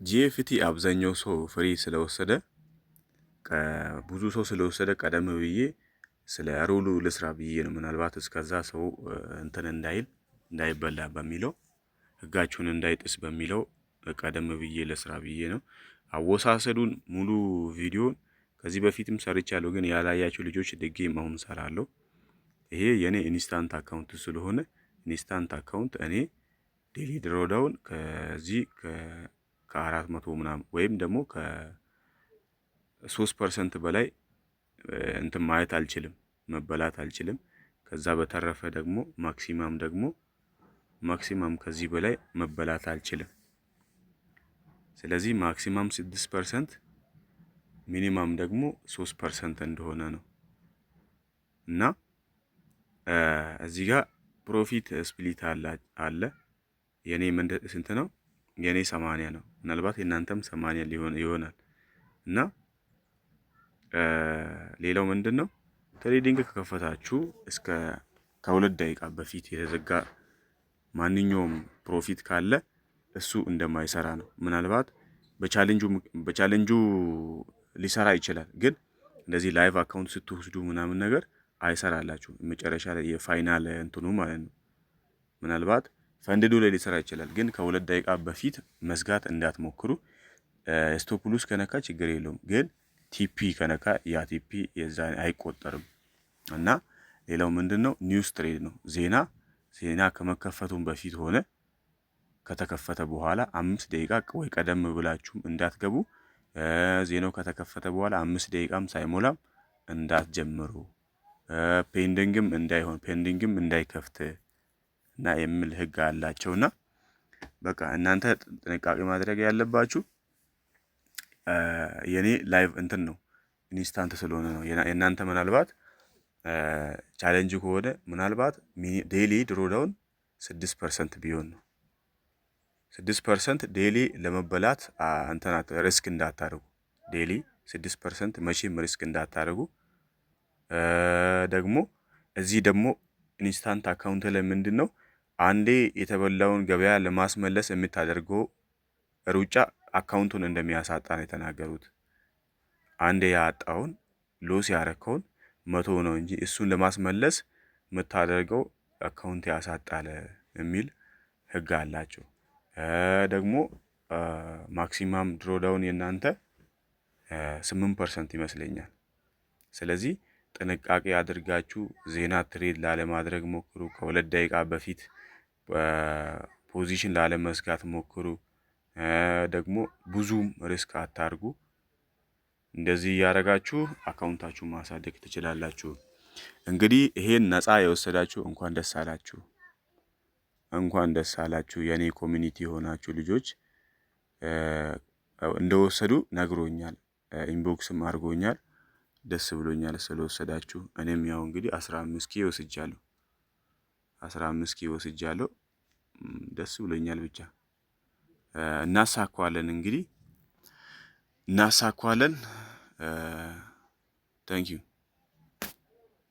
GFT አብዛኛው ሰው free ስለወሰደ፣ ብዙ ሰው ስለወሰደ ቀደም ብዬ ስለ rule ኡ ልስራ ብዬ ነው። ምናልባት እስከዛ ሰው እንትን እንዳይል፣ እንዳይበላ በሚለው፣ ህጋችሁን እንዳይጥስ በሚለው ቀደም ብዬ ልስራ ብዬ ነው። አወሳሰዱን ሙሉ ቪዲዮን ከዚህ በፊትም ሰርቻለሁ፣ ግን ያላያችሁ ልጆች ድጌም አሁን ሰራለሁ። ይሄ የኔ instant account ስለሆነ instant account እኔ daily drawdown ከዚህ ከ400 ምናምን ወይም ደግሞ ከ3% በላይ እንትን ማየት አልችልም፣ መበላት አልችልም። ከዛ በተረፈ ደግሞ maximum ከዚህ በላይ መበላት አልችልም። ስለዚህ maximum 6%፣ minimum ደግሞ 3% እንደሆነ ነው። እና እዚህ ጋር profit split አለ። የኔ ስንት ነው? የኔ 80 ነው። ምናልባት የእናንተም 80 ሊሆን ይሆናል። እና ሌላው ምንድን ነው? Trading ከከፈታችሁ እስከ ከ2 ደቂቃ በፊት የተዘጋ ማንኛውም profit ካለ እሱ እንደማይሰራ ነው። ምናልባት በ challenge ኡ ሊሰራ ይችላል፣ ግን እንደዚህ live account ስትወስዱ ምናምን ነገር አይሰራላችሁ። መጨረሻ ላይ የ final እንትኑ ማለት ነው። ምናልባት funded ኡ ላይ ሊሰራ ይችላል፣ ግን ከ2 ደቂቃ በፊት መዝጋት እንዳትሞክሩ። Stop loss ከነካ ችግር የለውም፣ ግን TP ከነካ ያ TP የዛ አይቆጠርም። እና ሌላው ምንድን ነው? News trade ነው። ዜና ከመከፈቱም በፊት ሆነ ከተከፈተ በኋላ 5 ደቂቃ ወይ ቀደም ብላችሁም እንዳትገቡ። ዜናው ከተከፈተ በኋላ 5 ደቂቃም ሳይሞላም እንዳትጀምሩ። Pending ም እንዳይሆን፣ pending ም እንዳይከፍት እና የሚል ህግ አላቸውና በቃ እናንተ ጥንቃቄ ማድረግ ያለባችሁ የኔ live እንትን ነው፣ instant ስለሆነ ነው። የእናንተ ምናልባት challenge ከሆነ ምናልባት daily drawdown 6% ቢሆን ነው። 6% daily ለመበላት እንትና risk እንዳታደርጉ። Daily 6% መቼም risk እንዳታደርጉ። ደግሞ እዚህ ደግሞ instant account ላይ ምንድን ነው? አንዴ የተበላውን ገበያ ለማስመለስ የምታደርገው ሩጫ account ኡን እንደሚያሳጣ ነው የተናገሩት። አንዴ ያጣውን፣ loss ያረከውን መቶ ነው እንጂ እሱን ለማስመለስ የምታደርገው account ያሳጣል የሚል ህግ አላቸው። ደግሞ maximum drawdown የእናንተ 8% ይመስለኛል። ስለዚህ ጥንቃቄ አድርጋችሁ ዜና trade ላለማድረግ ሞክሩ። ከ2 ደቂቃ በፊት position ላለመዝጋት ሞክሩ። ደግሞ ብዙም risk አታርጉ። እንደዚህ እያደረጋችሁ account ኣችሁን ማሳደግ ትችላላችሁ። እንግዲህ ይሄን ነፃ የወሰዳችሁ እንኳን ደስ አላችሁ፣ እንኳን ደስ አላችሁ። የኔ community የሆናችሁ ልጆች እንደወሰዱ ነግሮኛል፣ inbox ም አድርጎኛል። ደስ ብሎኛል ስለወሰዳችሁ። እኔም ያው እንግዲህ 15K ወስጃለሁ፣ 15K ወስጃለሁ። ደስ ብሎኛል። ብቻ እናሳካዋለን፣ እንግዲህ እናሳካዋለን። Thank you.